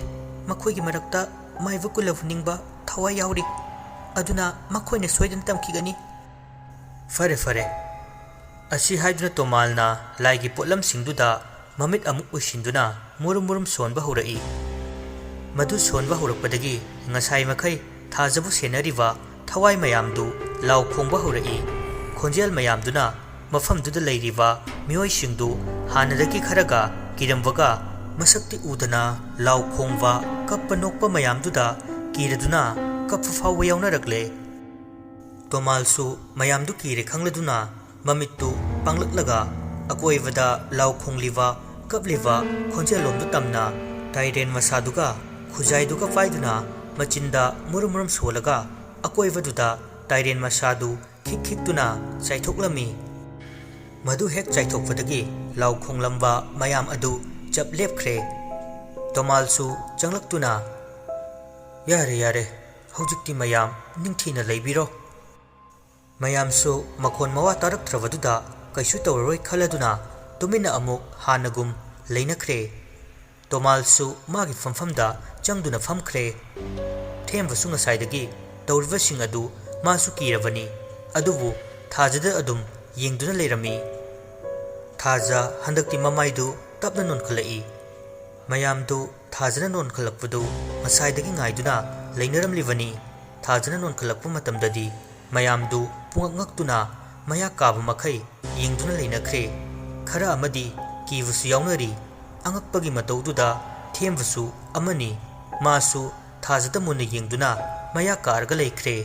ꯃꯈꯣꯏꯒꯤ ꯃꯔꯛꯇ ꯃꯥꯏꯕ ꯀꯨꯂꯕꯨ ꯅꯤꯡꯕ ꯊꯋꯥꯏ ꯌꯥꯎꯔꯤ, ꯑꯗꯨꯅ ꯃꯈꯣꯏꯅ ꯁꯣꯏꯗꯅ ꯇꯝꯈꯤꯒꯅꯤ꯫" "ꯐꯔꯦ, ꯐꯔꯦ꯫" ꯑꯁꯤ ꯍꯥꯏꯗꯨꯅ ꯇꯣꯃꯥꯜꯅ ꯂꯥꯏꯒꯤ ꯄꯣꯠꯂꯝꯁꯤꯡꯗꯨꯗ ꯃꯃꯤꯠ ꯑꯃꯨꯛ ꯎꯏꯁꯤꯟꯗꯨꯅ ꯃꯨꯔꯨꯝ ꯃꯨꯔꯨꯝ ꯁꯣꯟꯕ ꯍꯧꯔꯛꯏ꯫ ꯃꯗꯨ ꯁꯣꯟꯕ ꯍꯧꯔꯛꯄꯗꯒꯤ ꯉꯁꯥꯏ ꯃꯈꯩ ꯊꯥꯖꯕꯨ ꯁꯦꯟꯅꯔꯤꯕ ꯊꯋꯥꯏ ꯃꯌꯥꯝꯗꯨ ꯂꯥꯎ ꯈꯣꯡꯕ ꯍꯧꯔꯛꯏ꯫ ꯈꯣꯟꯖꯦꯜ ꯃꯌꯥꯝꯗꯨꯅ ꯃꯐꯝꯗꯨꯗ ꯂꯩꯔꯤꯕ ꯃꯤꯑꯣꯏꯁꯤꯡꯗꯨ ꯍꯥꯟꯅꯗꯒꯤ ꯈꯔꯒ ꯀꯤꯔꯝꯕꯒ, ꯃꯁꯛꯇꯤ ꯎꯗꯅ ꯂꯥꯎ ꯈꯣꯡꯕ, ꯀꯞꯄ ꯅꯣꯛꯄ ꯃꯌꯥꯝꯗꯨꯗ ꯀꯤꯔꯗꯨꯅ ꯀꯞꯄ ꯐꯥꯎꯕ ꯌꯥꯎꯅꯔꯛꯂꯦ꯫ ꯇꯣꯃꯥꯜꯁꯨ ꯃꯌꯥꯝꯗꯨ ꯀꯤꯔꯦ ꯈꯪꯂꯗꯨꯅ ꯃꯃꯤꯠꯇꯨ ꯄꯥꯡꯂꯛꯂꯒ ꯑꯀꯣꯏꯕꯗ ꯂꯥꯎ ꯈꯣꯡꯂꯤꯕ, ꯀꯞꯂꯤꯕ ꯈꯣꯟꯖꯦꯜꯂꯣꯝꯗꯨ ꯇꯝꯅ ꯇꯥꯏꯔꯦꯟ ꯃꯁꯥꯗꯨꯒ ꯈꯨꯖꯥꯏꯗꯨꯒ ꯄꯥꯏꯗꯨꯅ ꯃꯆꯤꯟꯗ ꯃꯨꯔꯨꯝ ꯃꯨꯔꯨꯝ ꯁꯣꯜꯂꯒ ꯑꯀꯣꯏꯕꯗꯨꯗ ꯇꯥꯏꯔꯦꯟ ꯃꯁꯥꯗꯨ ꯈꯤꯛ ꯈꯤꯛꯇꯨꯅ ꯆꯥꯏꯊꯣꯛꯂꯝꯃꯤ꯫ ꯃꯗꯨ ꯍꯦꯛ ꯆꯥꯏꯊꯣꯛꯄꯗꯒꯤ ꯂꯥꯎ ꯈꯣꯡꯂꯝꯕ ꯃꯌꯥꯝ ꯑꯗꯨ ꯆꯞ ꯂꯦꯞꯈ꯭ꯔꯦ꯫ ꯇꯣꯃꯥꯜꯁꯨ ꯆꯪꯂꯛꯇꯨꯅ, "ꯌꯥꯔꯦ, ꯌꯥꯔꯦ, ꯍꯧꯖꯤꯛꯇꯤ ꯃꯌꯥꯝ ꯅꯤꯡꯊꯤꯅ ꯂꯩꯕꯤꯔꯣ꯫" ꯃꯌꯥꯝꯁꯨ ꯃꯈꯣꯟ ꯃꯋꯥ ꯇꯥꯔꯛꯇ꯭ꯔꯕꯗꯨꯗ ꯀꯩꯁꯨ ꯇꯧꯔꯔꯣꯏ ꯈꯜꯂꯗꯨꯅ ꯇꯨꯃꯤꯟꯅ ꯑꯃꯨꯛ ꯍꯥꯟꯅꯒꯨꯝ ꯂꯩꯅꯈ꯭ꯔꯦ꯫ ꯇꯣꯃꯥꯜꯁꯨ ꯃꯥꯒꯤ ꯐꯝꯐꯝꯗ ꯆꯪꯗꯨꯅ ꯐꯝꯈ꯭ꯔꯦ꯫ ꯊꯦꯝꯕꯁꯨ ꯉꯁꯥꯏꯗꯒꯤ ꯇꯧꯔꯤꯕꯁꯤꯡ ꯑꯗꯨ ꯃꯥꯁꯨ ꯀꯤꯔꯕꯅꯤ, ꯑꯗꯨꯕꯨ ꯊꯥꯖꯗ ꯑꯗꯨꯝ ꯌꯦꯡꯗꯨꯅ ꯂꯩꯔꯝꯃꯤ꯫ ꯊꯥꯖ ꯍꯟꯗꯛꯇꯤ ꯃꯃꯥꯏꯗꯨ ꯇꯞꯅ ꯅꯣꯟꯈꯠꯂꯛꯏ꯫ ꯃꯌꯥꯝꯗꯨ ꯊꯥꯖꯅ ꯅꯣꯟꯈꯠꯂꯛꯄꯗꯨ ꯉꯁꯥꯏꯗꯒꯤ ꯉꯥꯏꯗꯨꯅ ꯂꯩꯅꯔꯝꯂꯤꯕꯅꯤ꯫ ꯊꯥꯖꯅ ꯅꯣꯟꯈꯠꯂꯛꯄ ꯃꯇꯝꯗꯗꯤ ꯃꯌꯥꯝꯗꯨ ꯄꯨꯡꯉꯛ ꯉꯛꯇꯨꯅ ꯃꯌꯥ ꯀꯥꯕ ꯃꯈꯩ ꯌꯦꯡꯗꯨꯅ ꯂꯩꯅꯈ꯭ꯔꯦ꯫ ꯈꯔ ꯑꯃꯗꯤ ꯀꯤꯕꯁꯨ ꯌꯥꯎꯅꯔꯤ꯫ ꯑꯉꯛꯄꯒꯤ ꯃꯇꯧꯗꯨꯗ ꯊꯦꯝꯕꯁꯨ ꯑꯃꯅꯤ꯫ ꯃꯥꯁꯨ ꯊꯥꯖꯗ ꯃꯨꯟꯅ ꯌꯦꯡꯗꯨꯅ ꯃꯌꯥ ꯀꯥꯔꯒ ꯂꯩꯈ꯭ꯔꯦ꯫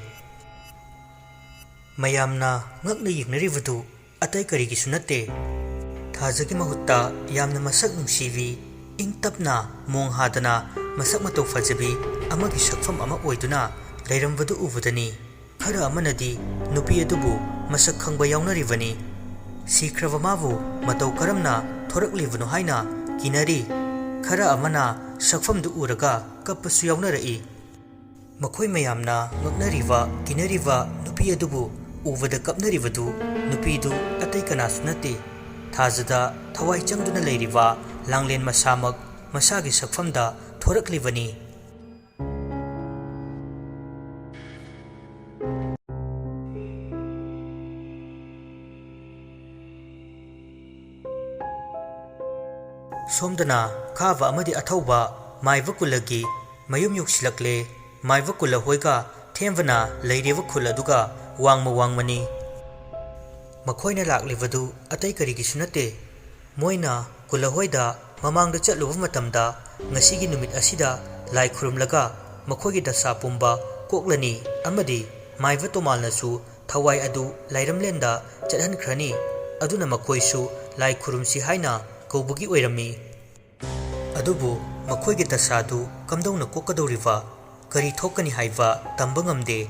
ꯃꯌꯥꯝꯅ ꯉꯛꯅ ꯌꯦꯡꯅꯔꯤꯕꯗꯨ ꯑꯇꯩ ꯀꯔꯤꯒꯤꯁꯨ ꯅꯠꯇꯦ꯫ ꯊꯥꯖꯒꯤ ꯃꯍꯨꯠꯇ ꯌꯥꯝꯅ ꯃꯁꯛ ꯅꯨꯡꯁꯤꯕꯤ, ꯏꯪ ꯇꯞꯅ, ꯃꯣꯡ ꯍꯥꯗꯅ, ꯃꯁꯛ ꯃꯇꯧ ꯐꯖꯕꯤ ꯑꯃꯒꯤ ꯁꯛꯐꯝ ꯑꯃ ꯑꯣꯏꯗꯨꯅ ꯂꯩꯔꯝꯕꯗꯨ ꯎꯕꯗꯅꯤ꯫ ꯈꯔ ꯑꯃꯅꯗꯤ ꯅꯨꯄꯤ ꯑꯗꯨꯕꯨ ꯃꯁꯛ ꯈꯪꯕ ꯌꯥꯎꯅꯔꯤꯕꯅꯤ꯫ ꯁꯤꯈ꯭ꯔꯕ ꯃꯥꯕꯨ ꯃꯇꯧ ꯀꯔꯝꯅ ꯊꯣꯔꯛꯂꯤꯕꯅꯣ ꯍꯥꯏꯅ ꯀꯤꯅꯔꯤ꯫ ꯈꯔ ꯑꯃꯅ ꯁꯛꯐꯝꯗꯨ ꯎꯔꯒ ꯀꯞꯄꯁꯨ ꯌꯥꯎꯅꯔꯛꯏ꯫ ꯃꯈꯣꯏ ꯃꯌꯥꯝꯅ ꯉꯛꯅꯔꯤꯕ, ꯀꯤꯅꯔꯤꯕ ꯅꯨꯄꯤ ꯑꯗꯨꯕꯨ ꯎꯕꯗ ꯀꯞꯅꯔꯤꯕꯗꯨ ꯅꯨꯄꯤꯗꯨ ꯑꯇꯩ ꯀꯅꯥꯁꯨ ꯅꯠꯇꯦ, ꯊꯥꯖꯗ ꯊꯋꯥꯏ ꯆꯪꯗꯨꯅ ꯂꯩꯔꯤꯕ ꯂꯥꯡꯂꯦꯟ ꯃꯁꯥꯃꯛ ꯃꯁꯥꯒꯤ ꯁꯛꯐꯝꯗ ꯊꯣꯔꯛꯂꯤꯕꯅꯤ꯫ ꯁꯣꯝꯗꯅ ꯈꯥꯕ ꯑꯃꯗꯤ ꯑꯊꯧꯕ ꯃꯥꯏꯕ ꯀꯨꯂꯒꯤ ꯃꯌꯨꯝ ꯌꯧꯁꯤꯜꯂꯛꯂꯦ꯫ ꯃꯥꯏꯕ ꯀꯨꯂ ꯍꯣꯏꯒ ꯊꯦꯝꯕꯅ ꯂꯩꯔꯤꯕ ꯈꯨꯜ ꯑꯗꯨꯒ ꯋꯥꯡꯃ ꯋꯥꯡꯃꯅꯤ꯫ ꯃꯈꯣꯏꯅ ꯂꯥꯛꯂꯤꯕꯗꯨ ꯑꯇꯩ ꯀꯔꯤꯒꯤꯁꯨ ꯅꯠꯇꯦ꯫ ꯃꯣꯏꯅ ꯀꯨꯂ ꯍꯣꯏꯗ ꯃꯃꯥꯡꯗ ꯆꯠꯂꯨꯕ ꯃꯇꯝꯗ ꯉꯁꯤꯒꯤ ꯅꯨꯃꯤꯠ ꯑꯁꯤꯗ ꯂꯥꯏ ꯈꯨꯔꯨꯝꯂꯒ ꯃꯈꯣꯏꯒꯤ ꯗꯁꯥ ꯄꯨꯝꯕ ꯀꯣꯛꯂꯅꯤ ꯑꯃꯗꯤ ꯃꯥꯏꯕ ꯇꯣꯃꯥꯜꯅꯁꯨ ꯊꯋꯥꯏ ꯑꯗꯨ ꯂꯥꯏꯔꯝꯂꯦꯟꯗ ꯆꯠꯍꯟꯈ꯭ꯔꯅꯤ꯫ ꯑꯗꯨꯅ ꯃꯈꯣꯏꯁꯨ ꯂꯥꯏ ꯈꯨꯔꯨꯝꯁꯤ ꯍꯥꯏꯅ ꯀꯧꯕꯒꯤ ꯑꯣꯏꯔꯝꯃꯤ꯫ ꯑꯗꯨꯕꯨ ꯃꯈꯣꯏꯒꯤ ꯗꯁꯥꯗꯨ ꯀꯝꯗꯧꯅ ꯀꯣꯛꯀꯗꯧꯔꯤꯕ, ꯀꯔꯤ ꯊꯣꯛꯀꯅꯤ ꯍꯥꯏꯕ ꯇꯝꯕ ꯉꯝꯗꯦ꯫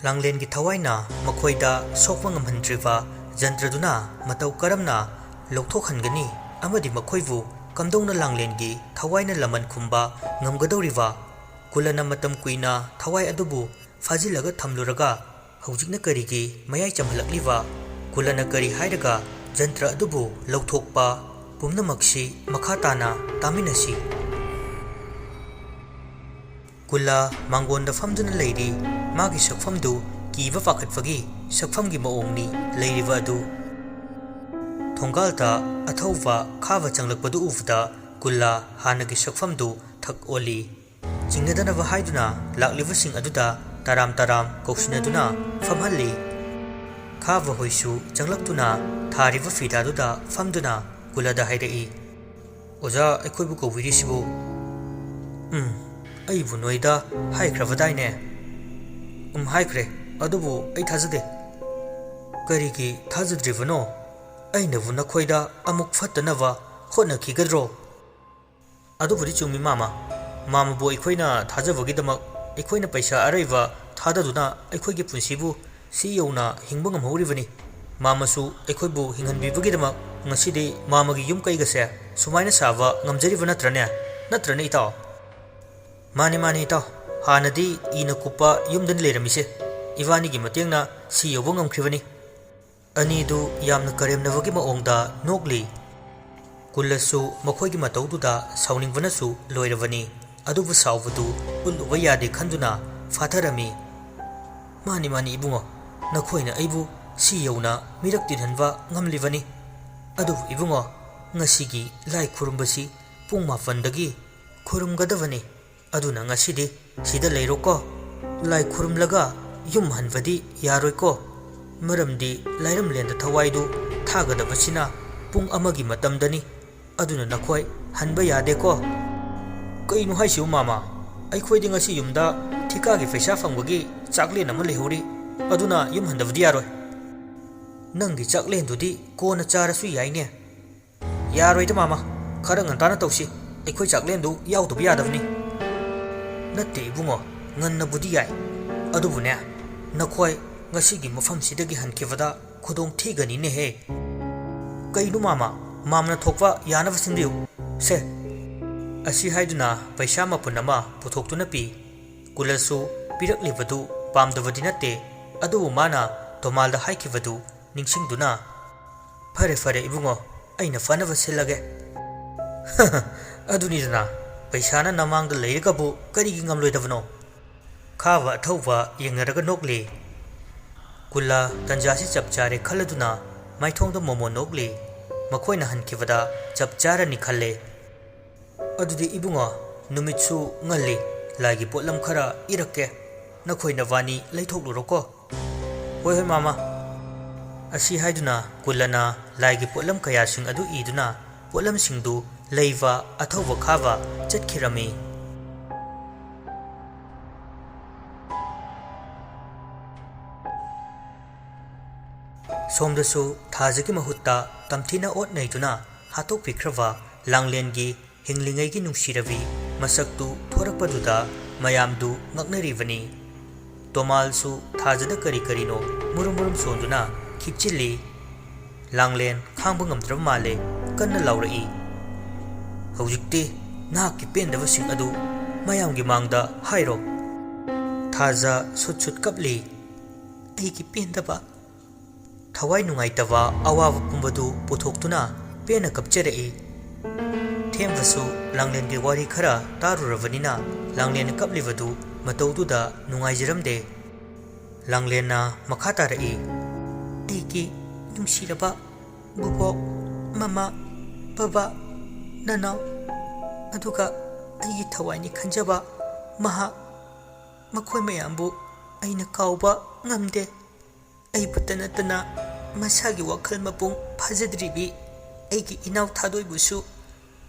ꯂꯥꯡꯂꯦꯟꯒꯤ ꯊꯋꯥꯏꯅ ꯃꯈꯣꯏꯗ ꯁꯣꯛꯄ ꯉꯝꯍꯟꯗ꯭ꯔꯤꯕ ꯖꯟꯇ꯭ꯔꯗꯨꯅ ꯃꯇꯧ ꯀꯔꯝꯅ ꯂꯧꯊꯣꯛꯍꯟꯒꯅꯤ ꯑꯃꯗꯤ ꯃꯈꯣꯏꯕꯨ ꯀꯝꯗꯧꯅ ꯂꯥꯡꯂꯦꯟꯒꯤ ꯊꯋꯥꯏꯅ ꯂꯃꯟ ꯈꯨꯝꯕ ꯉꯝꯒꯗꯧꯔꯤꯕ? ꯀꯨꯂꯅ ꯃꯇꯝ ꯀꯨꯏꯅ ꯊꯋꯥꯏ ꯑꯗꯨꯕꯨ ꯐꯥꯖꯤꯜꯂꯒ ꯊꯝꯂꯨꯔꯒ ꯍꯧꯖꯤꯛꯅ ꯀꯔꯤꯒꯤ ꯃꯌꯥꯏ ꯆꯝꯍꯜꯂꯛꯂꯤꯕ? ꯀꯨꯂꯅ ꯀꯔꯤ ꯍꯥꯏꯔꯒ ꯖꯟꯇ꯭ꯔ ꯑꯗꯨꯕꯨ ꯂꯧꯊꯣꯛꯄ? ꯄꯨꯝꯅꯃꯛꯁꯤ ꯃꯈꯥ ꯇꯥꯅ ꯇꯥꯃꯤꯟꯅꯁꯤ꯫ ꯀꯨꯂ ꯃꯥꯡꯒꯣꯟꯗ ꯐꯝꯗꯨꯅ ꯂꯩꯔꯤ꯫ ꯃꯥꯒꯤ ꯁꯛꯐꯝꯗꯨ ꯀꯤꯕ ꯄꯥꯈꯠꯄꯒꯤ ꯁꯛꯐꯝꯒꯤ ꯃꯑꯣꯡꯅꯤ ꯂꯩꯔꯤꯕ ꯑꯗꯨ꯫ ꯊꯣꯡꯒꯥꯜꯗ ꯑꯊꯧꯕ ꯈꯥꯕ ꯆꯪꯂꯛꯄꯗꯨ ꯎꯕꯗ ꯀꯨꯂ ꯍꯥꯟꯅꯒꯤ ꯁꯛꯐꯝꯗꯨ ꯊꯛ ꯑꯣꯜꯂꯤ꯫ ꯆꯤꯡꯅꯗꯅꯕ ꯍꯥꯏꯗꯨꯅ ꯂꯥꯛꯂꯤꯕꯁꯤꯡ ꯑꯗꯨꯗ ꯇꯔꯥꯝ ꯇꯔꯥꯝ ꯀꯧꯁꯤꯟꯅꯗꯨꯅ ꯐꯝꯍꯜꯂꯤ꯫ ꯈꯥꯕ ꯍꯣꯏꯁꯨ ꯆꯪꯂꯛꯇꯨꯅ ꯊꯥꯔꯤꯕ ꯐꯤꯗꯥꯗꯨꯗ ꯐꯝꯗꯨꯅ ꯀꯨꯂꯗ ꯍꯥꯏꯔꯛꯏ, "ꯑꯣꯖꯥ, ꯑꯩꯈꯣꯏꯕꯨ ꯀꯧꯕꯤꯔꯤꯁꯤꯕꯨ?" "ꯎꯝ, ꯑꯩꯕꯨ ꯅꯣꯏꯗ ꯍꯥꯏꯈ꯭ꯔꯕꯗꯥꯏꯅꯦ?" "ꯎꯝ, ꯍꯥꯏꯈ꯭ꯔꯦ, ꯑꯗꯨꯕꯨ ꯑꯩ ꯊꯥꯖꯗꯦ꯫" "ꯀꯔꯤꯒꯤ ꯊꯥꯖꯗ꯭ꯔꯤꯕꯅꯣ? ꯑꯩꯅꯕꯨ ꯅꯈꯣꯏꯗ ꯑꯃꯨꯛ ꯐꯠꯇꯅꯕ ꯍꯣꯠꯅꯈꯤꯒꯗ꯭ꯔꯣ?" "ꯑꯗꯨꯕꯨꯗꯤ ꯆꯨꯝꯃꯤ, ꯃꯥꯃ꯫ ꯃꯥꯃꯕꯨ ꯑꯩꯈꯣꯏꯅ ꯊꯥꯖꯕꯒꯤꯗꯃꯛ ꯑꯩꯈꯣꯏꯅ ꯄꯩꯁꯥ ꯑꯔꯩꯕ ꯊꯥꯗꯗꯨꯅ ꯑꯩꯈꯣꯏꯒꯤ ꯄꯨꯟꯁꯤꯕꯨ ꯁꯤ ꯌꯧꯅ ꯍꯤꯡꯕ ꯉꯝꯍꯧꯔꯤꯕꯅꯤ꯫ ꯃꯥꯃꯁꯨ ꯑꯩꯈꯣꯏꯕꯨ ꯍꯤꯡꯍꯟꯕꯤꯕꯒꯤꯗꯃꯛ ꯉꯁꯤꯗꯤ ꯃꯥꯃꯒꯤ ꯌꯨꯝ ꯀꯩꯒꯁꯦ ꯁꯨꯃꯥꯏꯅ ꯁꯥꯕ ꯉꯝꯖꯔꯤꯕ ꯅꯠꯇ꯭ꯔꯅꯦ? ꯅꯠꯇ꯭ꯔꯅꯦ, ꯏꯇꯥꯎ?" "ꯃꯥꯅꯤ, ꯃꯥꯅꯤ, ꯏꯇꯥꯎ꯫ ꯍꯥꯟꯅꯗꯤ ꯏꯅ ꯀꯨꯞꯄ ꯌꯨꯝꯗꯅꯤ ꯂꯩꯔꯝꯃꯤꯁꯦ꯫ ꯏꯕꯥꯅꯤꯒꯤ ꯃꯇꯦꯡꯅ ꯁꯤ ꯌꯧꯕ ꯉꯝꯈ꯭ꯔꯤꯕꯅꯤ꯫" ꯑꯅꯤꯗꯨ ꯌꯥꯝꯅ ꯀꯔꯦꯝꯅꯕꯒꯤ ꯃꯑꯣꯡꯗ ꯅꯣꯛꯂꯤ꯫ ꯀꯨꯜꯂꯁꯨ ꯃꯈꯣꯏꯒꯤ ꯃꯇꯧꯗꯨꯗ ꯁꯥꯎꯅꯤꯡꯕꯅꯁꯨ ꯂꯣꯏꯔꯕꯅꯤ꯫ ꯑꯗꯨꯕꯨ ꯁꯥꯎꯕꯗꯨ ꯎꯠꯂꯨꯕ ꯌꯥꯗꯦ ꯈꯟꯗꯨꯅ ꯐꯥꯊꯔꯝꯃꯤ꯫ "ꯃꯥꯅꯤ, ꯃꯥꯅꯤ, ꯏꯕꯨꯡꯉꯣ, ꯅꯈꯣꯏꯅ ꯑꯩꯕꯨ ꯁꯤ ꯌꯧꯅ ꯃꯤꯔꯛ ꯇꯤꯟꯍꯟꯕ ꯉꯝꯂꯤꯕꯅꯤ꯫ ꯑꯗꯨꯕꯨ ꯏꯕꯨꯡꯉꯣ, ꯉꯁꯤꯒꯤ ꯂꯥꯏ ꯈꯨꯔꯨꯝꯕꯁꯤ ꯄꯨꯡ ꯃꯥꯄꯟꯗꯒꯤ ꯈꯨꯔꯨꯝꯒꯗꯕꯅꯤ꯫ ꯑꯗꯨꯅ ꯉꯁꯤꯗꯤ ꯁꯤꯗ ꯂꯩꯔꯣꯀꯣ꯫ ꯂꯥꯏ ꯈꯨꯔꯨꯝꯂꯒ ꯌꯨꯝ ꯍꯟꯕꯗꯤ ꯌꯥꯔꯣꯏꯀꯣ꯫ ꯃꯔꯝꯗꯤ ꯂꯥꯏꯔꯝꯂꯦꯟꯗ ꯊꯋꯥꯏꯗꯨ ꯊꯥꯒꯗꯕꯁꯤꯅ ꯄꯨꯡ ꯑꯃꯒꯤ ꯃꯇꯝꯗꯅꯤ꯫ ꯑꯗꯨꯅ ꯅꯈꯣꯏ ꯍꯟꯕ ꯌꯥꯗꯦꯀꯣ꯫" "ꯀꯩꯅꯣ ꯍꯥꯏꯁꯤꯕꯨ, ꯃꯥꯃ? ꯑꯩꯈꯣꯏꯗꯤ ꯉꯁꯤ ꯌꯨꯝꯗ ꯊꯤꯀꯥꯒꯤ ꯄꯩꯁꯥ ꯐꯪꯕꯒꯤ ꯆꯥꯛꯂꯦꯟ ꯑꯃ ꯂꯩꯍꯧꯔꯤ꯫ ꯑꯗꯨꯅ ꯌꯨꯝ ꯍꯟꯗꯕꯗꯤ ꯌꯥꯔꯣꯏ꯫" "ꯅꯪꯒꯤ ꯆꯥꯛꯂꯦꯟꯗꯨꯗꯤ ꯀꯣꯟꯅ ꯆꯥꯔꯁꯨ ꯌꯥꯏꯅꯦ꯫" "ꯌꯥꯔꯣꯏꯗ, ꯃꯥꯃ꯫ ꯈꯔ ꯉꯟꯇꯥꯅ ꯇꯧꯁꯤ꯫ ꯑꯩꯈꯣꯏ ꯆꯥꯛꯂꯦꯟꯗꯨ ꯌꯥꯎꯗꯕ ꯌꯥꯗꯕꯅꯤ꯫" "ꯅꯠꯇꯦ ꯏꯕꯨꯡꯉꯣ, ꯉꯟꯅꯕꯨꯗꯤ ꯌꯥꯏ꯫ ꯑꯗꯨꯕꯨꯅꯦ, ꯅꯈꯣꯏ ꯉꯁꯤꯒꯤ ꯃꯐꯝꯁꯤꯗꯒꯤ ꯍꯟꯈꯤꯕꯗ ꯈꯨꯗꯣꯡ ꯊꯤꯒꯅꯤꯅꯦꯍꯦ꯫" "ꯀꯩꯅꯣ, ꯃꯥꯃ? ꯃꯥꯃꯅ ꯊꯣꯛꯄ ꯌꯥꯅꯕ ꯁꯤꯟꯕꯤꯌꯨ꯫ ꯁꯦ꯫" ꯑꯁꯤ ꯍꯥꯏꯗꯨꯅ ꯄꯩꯁꯥ ꯃꯄꯨꯟ ꯑꯃ ꯄꯨꯊꯣꯛꯇꯨꯅ ꯄꯤ꯫ ꯀꯨꯂꯁꯨ ꯄꯤꯔꯛꯂꯤꯕꯗꯨ ꯄꯥꯝꯗꯕꯗꯤ ꯅꯠꯇꯦ, ꯑꯗꯨꯕꯨ ꯃꯥꯅ ꯇꯣꯃꯥꯜꯗ ꯍꯥꯏꯈꯤꯕꯗꯨ ꯅꯤꯡꯁꯤꯡꯗꯨꯅ, "ꯐꯔꯦ, ꯐꯔꯦ ꯏꯕꯨꯡꯉꯣ, ꯑꯩꯅ ꯐꯅꯕ ꯁꯤꯜꯂꯒꯦ꯫" "ꯑꯗꯨꯅꯤꯗꯅ, ꯄꯩꯁꯥꯅ ꯅꯃꯥꯡꯗ ꯂꯩꯔꯒꯕꯨ ꯀꯔꯤꯒꯤ ꯉꯝꯂꯣꯏꯗꯕꯅꯣ?" ꯈꯥꯕ ꯑꯊꯧꯕ ꯌꯦꯡꯅꯔꯒ ꯅꯣꯛꯂꯤ꯫ ꯀꯨꯂꯥ ꯇꯟꯖꯥꯁꯤ ꯆꯞ ꯆꯥꯔꯦ ꯈꯜꯂꯗꯨꯅ ꯃꯥꯏꯊꯣꯡꯗ ꯃꯣꯃꯣꯟ ꯅꯣꯛꯂꯤ꯫ ꯃꯈꯣꯏꯅ ꯍꯟꯈꯤꯕꯗ ꯆꯞ ꯆꯥꯔꯅꯤ ꯈꯜꯂꯦ꯫ "ꯑꯗꯨꯗꯤ ꯏꯕꯨꯡꯉꯣ, ꯅꯨꯃꯤꯠꯁꯨ ꯉꯜꯂꯤ, "ꯂꯥꯏꯒꯤ ꯄꯣꯠꯂꯝ ꯈꯔ ꯏꯔꯛꯀꯦ, ꯅꯈꯣꯏ ꯅꯕꯥꯅꯤ ꯂꯩꯊꯣꯛꯂꯨꯔꯣꯀꯣ꯫" "ꯍꯣꯏ, ꯍꯣꯏ, ꯃꯥꯃ꯫" ꯑꯁꯤ ꯍꯥꯏꯗꯨꯅ ꯀꯨꯂꯅ ꯂꯥꯏꯒꯤ ꯄꯣꯠꯂꯝ ꯀꯌꯥꯁꯤꯡ ꯑꯗꯨ ꯏꯗꯨꯅ ꯄꯣꯠꯂꯝꯁꯤꯡꯗꯨ ꯂꯩꯕ ꯑꯊꯧꯕ ꯈꯥꯕ ꯆꯠꯈꯤꯔꯝꯃꯤ꯫ ꯁꯣꯝꯗꯁꯨ ꯊꯥꯖꯒꯤ ꯃꯍꯨꯠꯇ ꯇꯝꯊꯤꯅ ꯑꯣꯠ ꯅꯩꯗꯨꯅ ꯍꯥꯠꯇꯣꯛꯄꯤꯈ꯭ꯔꯕ ꯂꯥꯡꯂꯦꯟꯒꯤ ꯍꯤꯡꯂꯤꯉꯩꯒꯤ ꯅꯨꯡꯁꯤꯔꯕꯤ ꯃꯁꯛꯇꯨ ꯊꯣꯔꯛꯄꯗꯨꯗ ꯃꯌꯥꯝꯗꯨ ꯉꯛꯅꯔꯤꯕꯅꯤ꯫ ꯇꯣꯃꯥꯜꯁꯨ ꯊꯥꯖꯗ ꯀꯔꯤ ꯀꯔꯤꯅꯣ ꯃꯨꯔꯨꯝ ꯃꯨꯔꯨꯝ ꯁꯣꯟꯗꯨꯅ ꯈꯤꯛꯆꯤꯜꯂꯤ꯫ ꯂꯥꯡꯂꯦꯟ ꯈꯥꯡꯕ ꯉꯝꯗ꯭ꯔꯕ ꯃꯥꯜꯂꯦ, ꯀꯟꯅ ꯂꯥꯎꯔꯛꯏ꯫ "ꯍꯧꯖꯤꯛꯇꯤ ꯅꯍꯥꯛꯀꯤ ꯄꯦꯟꯗꯕꯁꯤꯡ ꯑꯗꯨ ꯃꯌꯥꯝꯒꯤ ꯃꯥꯡꯗ ꯍꯥꯏꯔꯣ꯫" ꯊꯥꯖ ꯁꯨꯠ ꯁꯨꯠ ꯀꯞꯂꯤ꯫ "ꯑꯩꯒꯤ ꯄꯦꯟꯗꯕ, ꯊꯋꯥꯏ ꯅꯨꯡꯉꯥꯏꯇꯕ, ꯑꯋꯥꯕ ꯄꯨꯝꯕꯗꯨ ꯄꯨꯊꯣꯛꯇꯨꯅ ꯄꯦꯟꯅ ꯀꯞꯆꯔꯛꯏ꯫" ꯊꯦꯝꯕꯁꯨ ꯂꯥꯡꯂꯦꯟꯒꯤ ꯋꯥꯔꯤ ꯈꯔ ꯇꯥꯔꯨꯔꯕꯅꯤꯅ ꯂꯥꯡꯂꯦꯟꯅ ꯀꯞꯂꯤꯕꯗꯨ ꯃꯇꯧꯗꯨꯗ ꯅꯨꯡꯉꯥꯏꯖꯔꯝꯗꯦ꯫ ꯂꯥꯡꯂꯦꯟꯅ ꯃꯈꯥ ꯇꯥꯔꯛꯏ, "ꯑꯩꯒꯤ ꯅꯨꯡꯁꯤꯔꯕ ꯕꯨꯕꯣꯛ, ꯃꯃꯥ, ꯕꯕꯥ, ꯅꯅꯥꯎ, ꯑꯗꯨꯒ ꯑꯩꯒꯤ ꯊꯋꯥꯏꯅꯤ ꯈꯟꯖꯕ ꯃꯍꯥꯛ, ꯃꯈꯣꯏ ꯃꯌꯥꯝꯕꯨ ꯑꯩꯅ ꯀꯥꯎꯕ ꯉꯝꯗꯦ꯫ ꯑꯩꯕꯨꯇ ꯅꯠꯇꯅ ꯃꯁꯥꯒꯤ ꯋꯥꯈꯜ ꯃꯄꯨꯡ ꯐꯥꯖꯗ꯭ꯔꯤꯕꯤ ꯑꯩꯒꯤ ꯏꯅꯥꯎ ꯊꯥꯗꯣꯏꯕꯨꯁꯨ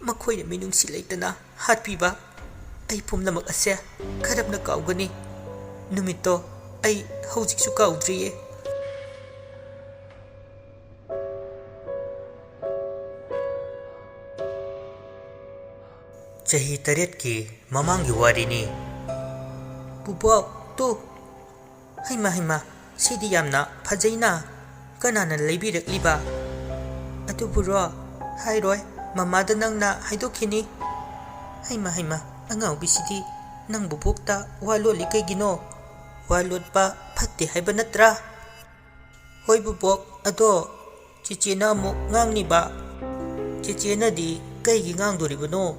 ꯃꯈꯣꯏꯅ ꯃꯤꯅꯨꯡꯁꯤ ꯂꯩꯇꯅ ꯍꯥꯠꯄꯤꯕ꯫ ꯑꯩ ꯄꯨꯝꯅꯃꯛ ꯑꯁꯦ ꯀꯔꯝꯅ ꯀꯥꯎꯒꯅꯤ? ꯅꯨꯃꯤꯠꯇꯣ ꯑꯩ ꯍꯧꯖꯤꯛꯁꯨ ꯀꯥꯎꯗ꯭ꯔꯤꯌꯦ꯫" ꯆꯍꯤ ꯇꯔꯦꯠꯀꯤ ꯃꯃꯥꯡꯒꯤ ꯋꯥꯔꯤꯅꯤ꯫ ꯄꯨꯕꯣꯛ, ꯇꯨ꯫ ꯍꯩꯃꯥ, ꯍꯩꯃꯥ, ꯁꯤꯗꯤ ꯌꯥꯝꯅ ꯐꯖꯩꯅ꯫ ꯀꯅꯥꯅ ꯂꯩꯕꯤꯔꯛꯂꯤꯕ? ꯑꯗꯨꯕꯨꯔꯣ, ꯍꯥꯏꯔꯣꯏ, ꯃꯃꯥꯗ ꯅꯪꯅ ꯍꯥꯏꯗꯣꯛꯈꯤꯅꯤ꯫ ꯍꯩꯃꯥ, ꯍꯩꯃꯥ, ꯑꯉꯥꯎꯕꯤꯁꯤꯗꯤ ꯅꯪ ꯕꯨꯕꯣꯛꯇ ꯋꯥ ꯂꯣꯠꯂꯤ ꯀꯩꯒꯤꯅꯣ? ꯋꯥ ꯂꯣꯠꯄ ꯐꯠꯇꯦ ꯍꯥꯏꯕ ꯅꯠꯇ꯭ꯔꯥ? ꯍꯣꯏ ꯕꯨꯕꯣꯛ, ꯑꯗꯣ ꯆꯦꯆꯦꯅ ꯑꯃꯨꯛ ꯉꯥꯡꯅꯤꯕ꯫ ꯆꯦꯆꯦꯅꯗꯤ ꯀꯩꯒꯤ ꯉꯥꯡꯗꯣꯔꯤꯕꯅꯣ?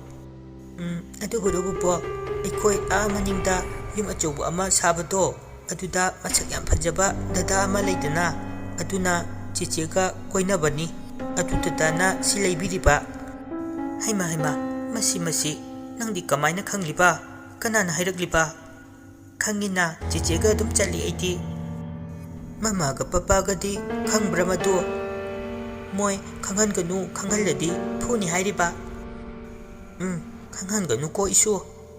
ꯎꯝ, ꯑꯗꯨꯕꯨꯔꯣ ꯕꯨꯕꯣꯛ, ꯑꯩꯈꯣꯏ ꯑꯥ ꯃꯅꯤꯡꯗ ꯌꯨꯝ ꯑꯆꯧꯕ ꯑꯃ ꯁꯥꯕꯗꯣ, ꯑꯗꯨꯗ ꯃꯁꯛ ꯌꯥꯝ ꯐꯖꯕ ꯗꯗꯥ ꯑꯃ ꯂꯩꯗꯅ, ꯑꯗꯨꯅ ꯆꯦꯆꯦꯒ ꯀꯣꯏꯅꯕꯅꯤ꯫ ꯑꯗꯨ ꯗꯗꯥꯅ ꯁꯤ ꯂꯩꯕꯤꯔꯤꯕ꯫ ꯍꯩꯃꯥ, ꯍꯩꯃꯥ, ꯃꯁꯤ, ꯃꯁꯤ, ꯅꯪꯗꯤ ꯀꯃꯥꯏꯅ ꯈꯪꯂꯤꯕ? "ꯀꯅꯥꯅ ꯍꯥꯏꯔꯛꯂꯤꯕ?" "ꯈꯪꯉꯤꯅ, ꯆꯦꯆꯦꯒ ꯑꯗꯨꯝ ꯆꯠꯂꯤ ꯑꯩꯗꯤ꯫" "ꯃꯃꯥꯒ ꯄꯄꯥꯒꯗꯤ ꯈꯪꯕ꯭ꯔꯥ ꯃꯗꯨ?" "ꯃꯣꯏ ꯈꯪꯍꯟꯒꯅꯨ, ꯈꯪꯍꯜꯂꯗꯤ ꯐꯨꯅꯤ ꯍꯥꯏꯔꯤꯕ꯫" "ꯎꯝ, ꯈꯪꯍꯟꯒꯅꯨꯀꯣ ꯏꯁꯨ,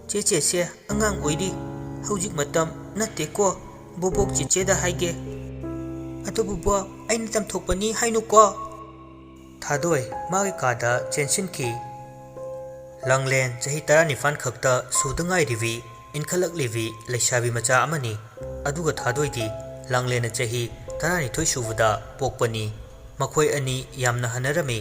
ꯆꯦꯆꯦꯁꯦ ꯑꯉꯥꯡ ꯑꯣꯏꯔꯤ, ꯍꯧꯖꯤꯛ ꯃꯇꯝ ꯅꯠꯇꯦꯀꯣ꯫ ꯕꯣꯕꯣꯛ ꯆꯦꯆꯦꯗ ꯍꯥꯏꯒꯦ꯫" "ꯑꯗꯨꯕꯨꯕꯣ, ꯑꯩꯅ ꯇꯝꯊꯣꯛꯄꯅꯤ ꯍꯥꯏꯅꯨꯀꯣ꯫" ꯊꯥꯗꯣꯏ ꯃꯥꯒꯤ ꯀꯥꯗ ꯆꯦꯟꯁꯤꯟꯈꯤ꯫ ꯂꯥꯡꯂꯦꯟ ꯆꯍꯤ ꯇꯔꯥꯅꯤꯄꯥꯟ ꯈꯛꯇ ꯁꯨꯗ ꯉꯥꯏꯔꯤꯕꯤ, ꯏꯟꯈꯠꯂꯛꯂꯤꯕꯤ ꯂꯩꯁꯥꯕꯤ ꯃꯆꯥ ꯑꯃꯅꯤ꯫ ꯑꯗꯨꯒ ꯊꯥꯗꯣꯏꯗꯤ ꯂꯥꯡꯂꯦꯟꯅ ꯆꯍꯤ ꯇꯔꯥꯅꯤꯊꯣꯏ ꯁꯨꯕꯗ ꯄꯣꯛꯄꯅꯤ꯫ ꯃꯈꯣꯏ ꯑꯅꯤ ꯌꯥꯝꯅ ꯍꯟꯅꯔꯝꯃꯤ꯫